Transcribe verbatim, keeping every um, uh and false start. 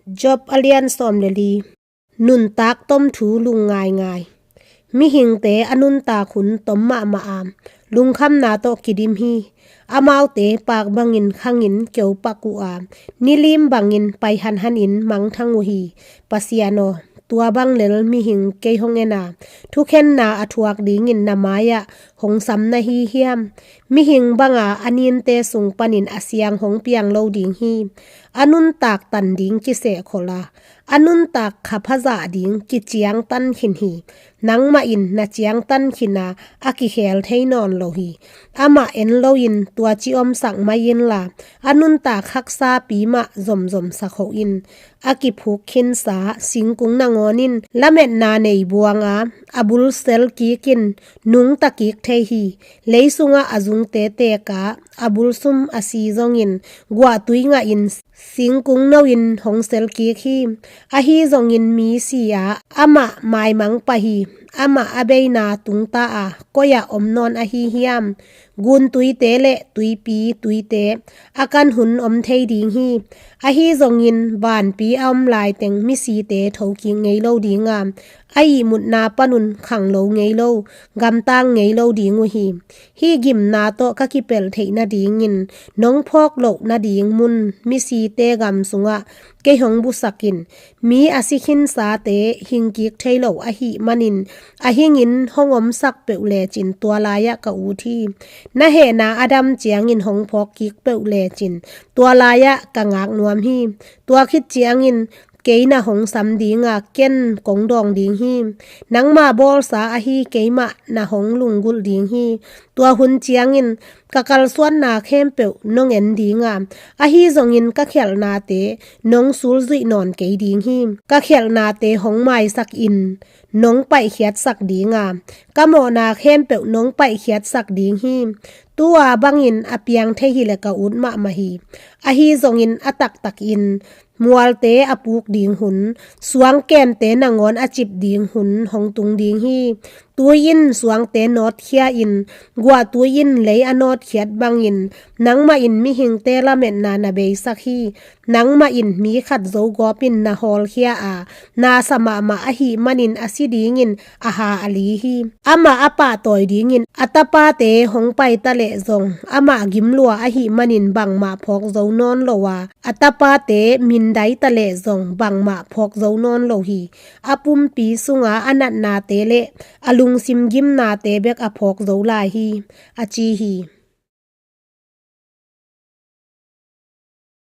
Job a lian sawm le li. Nuntak tom thu lungngaingai. Mihingte a nuntak hun tom mahmah a, lungkhamna tawh kidim hi. Amaute paak bangin khangin keupak uh a, nilim bangin pai hanhanin mangthang uh hi. Pasian aw, tua bang lel mihing kei hong en a, thukhenna a thuak dingin na mai-ah hong sam na hi hiam? Mihing banga a ninte sung panin a siang hong piang lo ding hi. A nuntak tan ding kisehkhol a, a nuntak khaphazah ding kiciangtan khin hi. Nangmah in na ciangtan khin a, a kikhel thei nawn lo hi. Amah en loin tua ci omsak mai inla, a nuntak haksapi mah zomzomsak hoh in. A kiphuk khinsa singkung nangawn in lametna nei buanga, a bul sel kik in nungta kik thei hi. Leisungah a zungte teka, a bul sum a si zongin guahtui ngahin singkung no in hong sel kik hi. Ahi zongin mi si a, amah maimang pah hi. Amah a beina tungta a, koi-ah om nawn ahi hiam? Guntuite le tuipi tuite a kan hun om thei ding hi. Ahi zongin vanpi a om laiteng misite thokik ngei lo ding a, a ihmutna panun khang lo ngei lo, gamtang ngei lo ding uh hi. Hih gimna tawh ka kipelh theih nadingin nong phawk loh nading mun misite gam sungah kei hong busak in. Mi a si khinsate hingkik thei lo ahih manin, a hingin hong omsak peuh lecin tua lai-ah ka ut hi. Na hehna a dam ciangin hong phawk kik peuh lecin tua lai-ah ka ngak nuam hi. Tua khit ciangin kei na hong sam dinga, ken kong dawng ding hi. Nangma bawlsa ahi keimah na hong lunggulh ding hi. Tua hun ciangin ka kalsuanna khempeuh nong en dinga, ahi zongin ka khialhnate nong sulzuih nawn kei ding hi. Ka khialhnate hong maisak in nong paihkhiatsak dinga, ka mawhna khempeuh nong paihkhiatsak ding hi. Tua bangin a piang thei hileh ka ut mahmah hi. Ahi zongin a taktakin mualte a puk ding hun, suangkemte nangawn a cip ding hun hong tung ding hi. Tui in suangte nawtkhia in, guahtui in lei a nawtkhiat bangin, nangmah in mihingte lametna na beisak hi. Nangmah in mi khat zogawp in na hawlkhia a, nasa mahmah ahih manin a si dingin a ha a li hi. Amah a pahtawi dingin a tapate hong paita leh zong, amah gim lua ahih manin bangmah phawk zo nawn lo a, a tapate mindaita leh zong bangmah phawk zo nawn lo hi. A pumpi sunga a natnate le a lungsim gimnate bek a phawk zo lai hi, a ci hi.